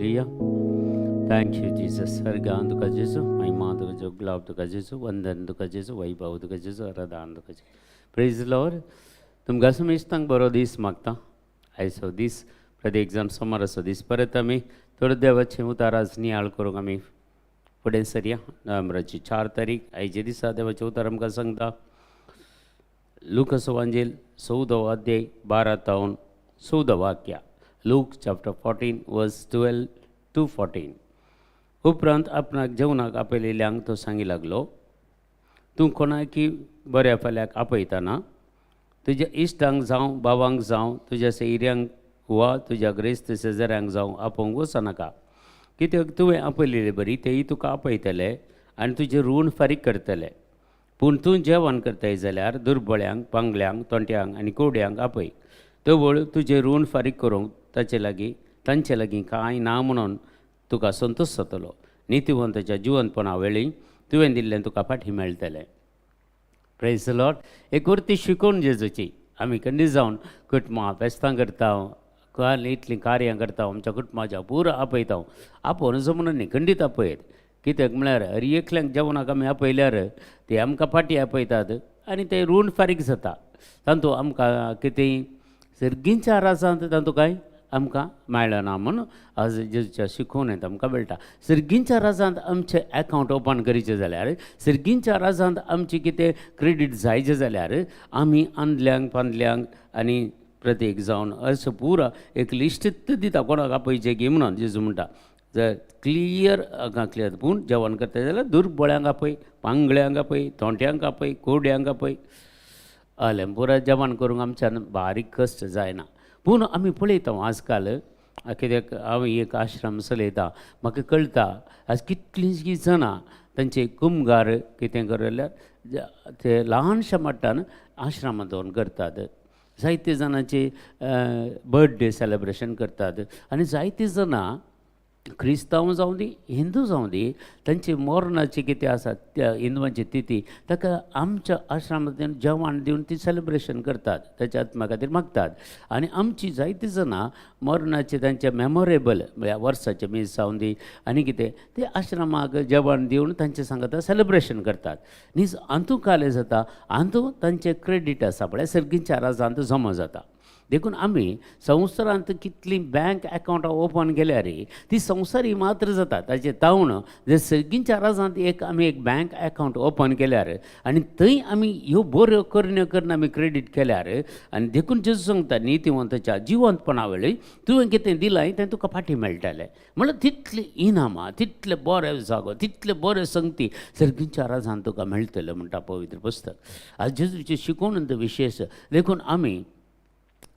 Hallelujah. Thank you Jesus. सर्गान तुका जेजू, महिमा तुका जेजू, गुलाब तुका जेजू, वंदन तुका जेजू, वैभव तुका जेजू, आराधन तुका जेजू. प्रेज लॉर्ड. तुमकां समेस्तांक बरो दीस मागता. आयचो दीस प्रत्येक जाण सोमाराचो दीस. परत आमी थोडो देवाचें उतार आज नियाळ करूंक आमी फुडें सरया. नोव्हेंबराची 4 तारीख आयचे दिसा देवाचें उतार आमकां सांगता, लुकास वांजेल 14वो अध्याय 12 तावन 14 वाक्या, Luke chapter 14 verse 12 to 14. उपरांत आपणाक जेवणाक आपयलेल्यांक तो सांगी लागलो, तूं कोणाकी बऱ्या फाल्याक आपयतना तुज्या इश्टांक जावं, भावांक जावं, तुज्या सोयऱ्यांक वा तुज्या ग्रेस्त शेजाऱ्यांक जावं आपोवंक वचनाका, कित्याक तुवें आपयलेले बरी तेय तुका आपयतले आनी तुजें ऋण फारीक करतले. पूण तूं जेवण करताय जाल्यार दुर्बळ्यांक, पांगल्यांक, तोंट्यांक आनी कोड्यांक आपय. तवळ तुजें ऋण फारीक करूंक ताचे लागीं तांचे लागीं कांय ना म्हणून तुका संतोश जातलो. नितिवंताच्या जिवंतपणा वेळी तुवें दिल्लें तुका फाटीं मेळटलें. प्रेज लॉर्ड. एक उरती शिकोवन जेजूची. आमी खंडीत जावन कुटुंबां फेस्तां करता, इतलीं कार्यां करता, आमच्या कुटुंबाच्या पुरो आपयता. आपोवन म्हणून न्ही, खंडीत आपयत. कित्याक म्हळ्यार हर एकल्यांक जेवणाक आमी आपयल्यार ते आमकां फाटीं आपयतात आनी ते ऋण फारीक जाता. तातूंत आमकां कितें सर्गींच्या राजांत तातूंत कांय आमकां मेळना म्हूण आज जेजूच्या शिकोवणेंत आमकां मेळटा. सर्गींच्या राजांत आमचें एकावंट ओपन करीचें जाल्यार, सर्गींच्या राजांत आमचें कितें क्रेडीट जायचें जाल्यार आमी आंदल्यांक पांदल्यांक आनी प्रत्येक जावन असो पुरा एक लिस्ट दिता कोणाक आपयचें की म्हणून. जेजू म्हणटा, जर क्लियर क्लियर, पूण जेवण करता जाल्यार दुर्बळ्यांक आपय, पांगळ्यांक आपय, तोंट्यांक आपय, कोड्यांक आपय. हलें पुरा जेवण करूंक आमच्यान बारीक कश्ट जायना. पूण आमी पळयता आजकाल, कित्याक हांव एक आश्रम चलयता, म्हाका कळटा आज कितलींशीं जाणां तांचे कुमगार कितें कर जाल्यार ते ल्हानशा मट्टान आश्रमांत दवरून करतात. जायते जाणांचे बर्थडे सेलेब्रेशन करतात आनी जायतीं जाणां क्रिस्तांव जावं दी, हिंदू जावं दी, तांची मरणाची कितें आसा त्या हिंदवांची तिथी, ताका आमच्या आश्रमांतल्यान जेवण दिवन ती सेलेब्रेशन करतात, ताच्या आत्मा खातीर मागतात. आनी आमची जायतीं जाणां मरणाचे तांचे मेमोरेबल म्हळ्यार वर्साचें मीस जावं दी आनी कितें, ते आश्रमाक जेवण दिवन तांचे सांगता सेलेब्रेशन करतात. न्ही, हातूंत कालें जाता, हातूंत तांचें क्रेडीट आसा पळय, सर्गींच्या राजांत जमा जाता. देखून आमी संवसारांत कितलीं बँक एकावंटां ओपन केल्यार ती संवसारी मात्र जाता. ताचें तावण जर सर्गींच्या राजांत एक आमी एक बँक एकावंट ओपन केल्यार आनी थंय आमी ह्यो बऱ्यो करण्यो करून आमी क्रेडीट केल्यार, आनी देखून जेजू सांगता, नितिवंताच्या जिवंतपणा वेळी तुवें कितें दिलां तें तुका फाटीं मेळटलें. म्हणल्यार तितलीं इनामां, तितले बरे जागो, तितले बरे संगती सर्गींच्या राजांत तुका मेळटलें म्हणटा पवित्र पुस्तक. आज जेजूचें शिकोवण विशेश. देखून आमी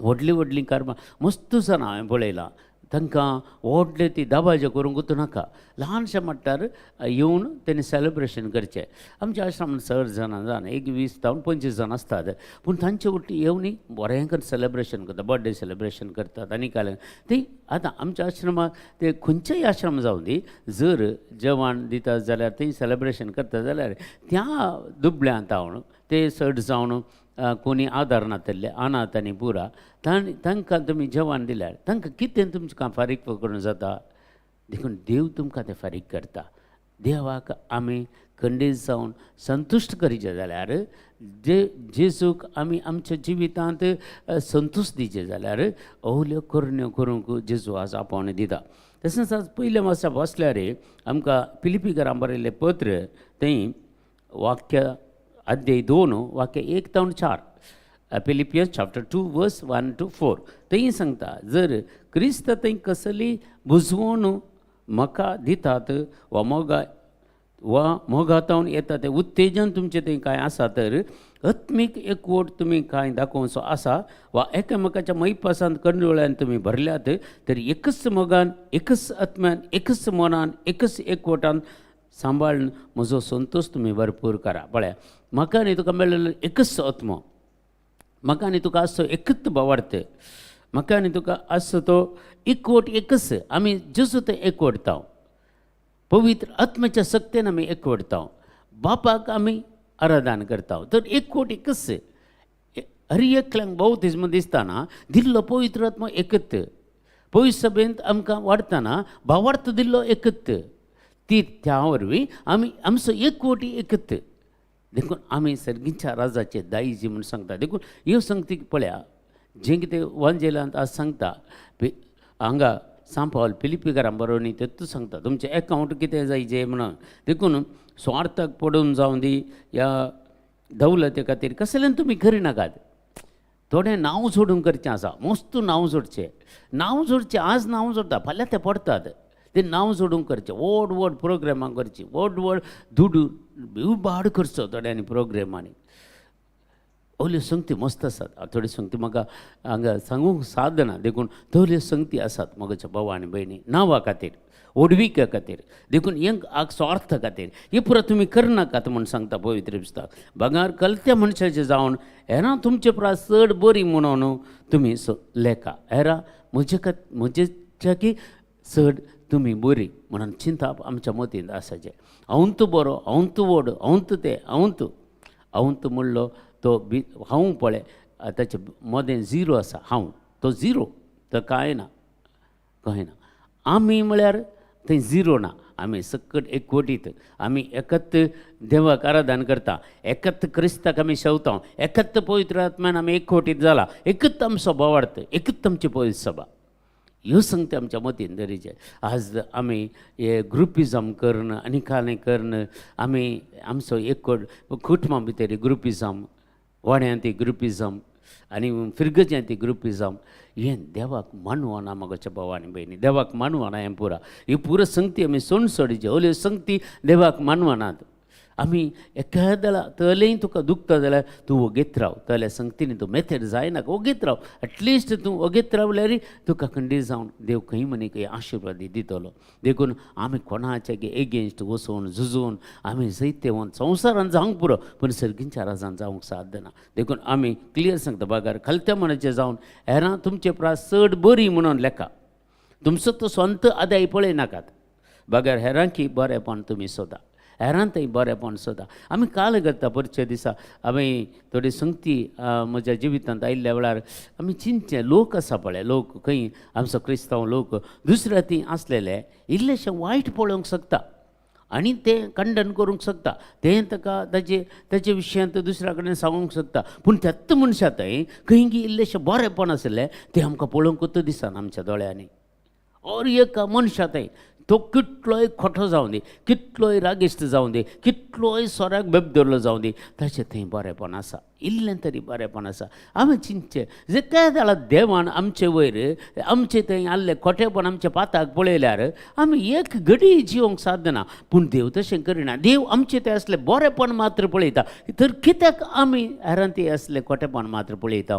व्हडलीं व्हडलीं कारभार मस्त जाणां हांवें पळयलां, तांकां व्हडले ती दबाजे करूंक वचूं नाका. ल्हानशें मट्टार येवन तेणी सेलेब्रेशन करचें. आमच्या आश्रमांत चड जाणां जाणा, एक 20 जावन 25 जाण आसतात, पूण तांचे वटी येवन बरें करून सेलेब्रेशन करता, बर्थडे सेलेब्रेशन करतात. आनी काल ती आतां आमच्या आश्रमाक ते खंयचेय आश्रम जावं दी, जर जेवण दिता जाल्यार, थंय सेलेब्रेशन करता जाल्यार त्या दुबळ्यांत हांव ते चड जावन कोणी आदार नातल्ले अनाथ आनी पुरा तांकां तुमी जेवण दिल्यार तांकां कितें तुमकां फारीक करूंक जाता? देखून देव तुमकां तें फारीक करता. देवाक आमी खंडीत जावन संतुश्ट करीचें जाल्यार, जे जेजूक आमी आमच्या जिवितांत संतोश दिवचें जाल्यार अवल्यो करण्यो करूंक जेजू आज आपोवणें दिता. तशेंच आज पयल्या वर्सा बसल्यार आमकां फिलिपीकरां बरयल्लें पत्र, थंय वाक्य अध्याय 2 वाक्य 1 तावन 4, Philippians chapter 2 verse 1 to 4, थंय सांगता, जर क्रिस्त थंय कसली बुजवण म्हाका दितात वा मोगा वा मोगातावन येता तें उत्तेजन तुमचें थंय कांय आसा, तर आत्मीक एकवट तुमी कांय दाखोवचो आसा वा एकामेकाच्या मैपासांत कंडोळ्यान तुमी भरल्यात, तर एकच मोगान, एकच आत्म्यान, एकच मनान, एकच एकवटान सांबाळून म्हजो संतोश तुमी भरपूर करा. पळया, म्हाका न्ही तुका मेळिल्लो एकच आत्मो, म्हाका आनी तुका आसचो एकच भावार्थ, म्हाका आनी तुका आसचो तो एकवट एकच. आमी जसो ते एकवटता, पवित्र आत्म्याच्या सक्तेन आमी एकवटता, बापाक आमी आराधन करता, तर एकवट एकच. हर एकल्यांक बाप्तिज्म दिसतना दिल्लो पवित्र आत्मा एकच. पवित्र सभेंत आमकां वाडटना भावार्थ दिल्लो एकत, ती त्या वरवीं आमी आमचो एकवटी एकत. देखून आमी सर्गीच्या राजाचे दायजी म्हूण सांगता. देखून ह्यो संगती पळया, जें कितें वांजेलांत आज सांगता, हांगा सांपावल फिलिपीकारां बरोवन न्ही तेतूं सांगता तुमचें एकावंट कितें जायजें म्हणून. देखून स्वार्थाक पडून जावं दी ह्या दौलते खातीर कसलें तुमी करिनाकात. थोडें नांव सोडून करचें आसा, मस्त नांव जोडचें, नांव जोडचें, आज नांव जोडटा फाल्यां ते पडटात, तें नांव जोडूंक करचें, व्हड व्हड प्रोग्रामां करचीं, व्हड व्हड दुडू उबाड करचो थोड्यांनी प्रोग्रामांनी. ओल्यो संगती मस्त आसात, थोड्यो संगती म्हाका हांगा सांगूंक साद ना, देखून थोड्यो संगती आसात म्हज्या भाव आनी भयणी नांवा खातीर, व्हडविके खातीर, देखून हें स्वार्थ खातीर हें पुरो तुमी करनाकात म्हूण सांगता पवित्र पुस्तक. बगार कलत्या मनशाचें जावन हेरां तुमचे प्रास चड बरी म्हणून तुमी लेखा, हेरां म्हजे म्हजेच्या की चड तुमी बरी म्हणून चिंताप आमच्या मतींत आसाचें. हांव तूं बरो, हांव तूं व्हड, हांव तूं तें, हांव तूं, हांव तूं म्हणलो तो बी हांव पळय ताचे मदें झिरो आसा, हांव तो झिरो, तो कांय ना, कांय ना. आमी म्हळ्यार थंय झिरो ना, आमी सकट एकवटीत, आमी एकत देवाक आराधन करता, एकत क्रिस्ताक आमी शेवता, एकत पवित्र आत्म्यान आमी एकवटीत जाला, एकत आमचो भावार्थ, एकत आमची पवित्र सभा. ह्यो संगती आमच्या मतीन दवरिचे. आज आमी हे ग्रुपिजम करून आनी कालें करून आमी आमचो एकवट कुटुंबा भितर ग्रुपिजम, वाड्यांत ग्रुपिजम आनी फिरगज्यांत ग्रुपिजम, हें देवाक मानवना म्हज्या भाव आनी भयणी, देवाक मानवना हें पुरा. ही पुरो संगती आमी सोण सोडीची, ओल्यो संगती देवाक मानवनात. आमी एखाद्या तलेय तुका दुखता जाल्यार तूं वगेत राव, तल्या संगतीनी तूं मेथेर जायनाका, वगेत राव. एटलिस्ट तूं वगेत रावल्यार तुका खंडीत जावन देव खंय मनी खंय आशिर्वाद दितलो. देखून आमी कोणाचे एगेन्स्ट वचून झुजून आमी जैतेवन संवसारान जावंक पुरो, पूण सर्गींच्या राजान जावंक साध्य ना. देखून आमी क्लियर सांगता, बागार खालत्या मनाचें जावन हेरां तुमचे प्रास चड बरी म्हणून लेखा, तुमचो तो स्वंत आदाय पळयनाकात, बगर हेरांकी बरेंपण तुमी सोदा, हेरांतय बरेंपण सोदा. आमी काल करता परच्या दिसा आमी थोडी संगती म्हज्या जिवितांत आयिल्ल्या वेळार आमी चिंतचें, लोक आसा पळय, लोक खंय आमचो क्रिस्तांव लोक दुसऱ्या ती आसलेले इल्लेशें वायट पळोवंक शकता आनी तें खंडन करूंक शकता, तें ताका ताजे ताजे विशयांत दुसऱ्या कडेन सांगूंक शकता, पूण त्याच मनशा थंय खंय की इल्लेशें बरेंपण आसलें तें आमकां पळोवंकूच दिसना आमच्या दोळ्यांनी. और एक मनशा थंय तो कितलोय खोटो जावं दी, कितलोय रागिश्ट जावं दी, कितलोय सोऱ्याक बेबदरलो जावं दी, ताचें थंय बरेंपण आसा, इल्लें तरी बरेंपण आसा. आमी चिंतचें जे त्या जाल्यार देवान आमचे वयर आमचे थंय आहले खोटेपण आमच्या पाताक पळयल्यार आमी एक घडी जिवंक सादना, पूण देव तशें करिना. देव आमचे थंय आसलें बरेंपण मात्र पळयता, तर कित्याक आमी हेरांती आसलें खोटेपण मात्र पळयता?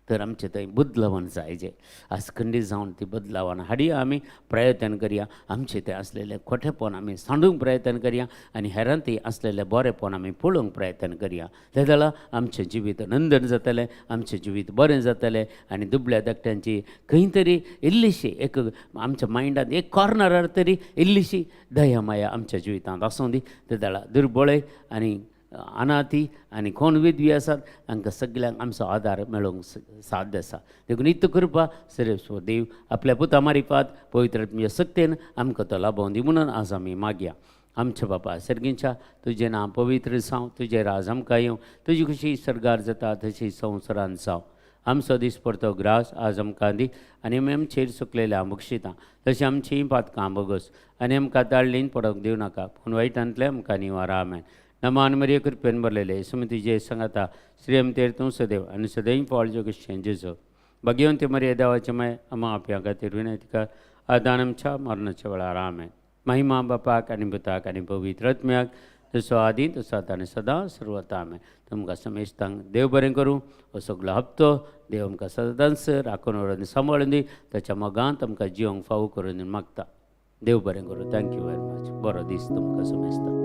तर आमचें थंय बदलावण जाय, आज खंडीत जावन ती बदलावण हाडया, आमी प्रयत्न करया, आमचें थंय आसलेलें खोटेपण आमी सांडूंक प्रयत्न करया आनी हेरांतय आसलेलें बरेंपण आमी पळोवंक प्रयत्न करया. तें जाल्यार आमचें जिवीत नंदन जातलें, आमचें जिवीत बरें जातलें आनी दुबळ्या धाकट्यांची खंय तरी इल्लीशी एक आमच्या मायंडांत एक कॉर्नरार तरी इल्लीशी दया माया आमच्या जिवितांत आसूं दी. तें जाल्यार दुर्बळे आनी अनाथी आनी कोण विधवी आसात तांकां सगल्यांक आमचो आदार मेळोवंक साध्य आसा. देखून इतलो कृपा सर्वेस्वर देव आपल्या पुता मारिफात पवित्र आत्म्या सक्तेन आमकां तो लाभोवन दी म्हणून आज आमी मागया. आमच्या बापा सर्गींच्या, तुजें नांव पवित्र जावं, तुजें राज आमकां येवं, तुजी खुशी सर्गार जाता तशी संवसारान जावं. आमचो दीस पडतो ग्रास आज आमकां दी आनी आमी आमचेर चुकलेल्या बक्षिता तशें आमचीं पातकां बोगस आनी आमकां ताळ्ळीन पडोवंक दिवं नाका, पूण वायटांतलें आमकां निवार. आमेन. नमान मरिये, कृपेन भरलेले, सुमतीजे सांगाता, श्रीयमतेर तूं सदैव आनी सदैव फळ जोगेशें जेजो. भाग्यवंती मरिये, देवाचे माय, आमा आपल्या खातीर विनंती कर, आदान आमच्या मरणाच्या वेळार. आमेन. महिमा बापाक आनी पुताक आनी पवित्र आत्म्याक, जसो आदी तसो आतां आनी सदां सर्वता. आमेन. तुमकां समेस्तांक देव बरें करूं. हो सगलो हप्तो देव आमकां सदांच राखून व्हरून सांबाळून दी, ताच्या मोगान तुमकां जिवंक फावो करून मागता. देव बरें करूं. Thank you very much. बरो दीस तुमकां समेस्तांक.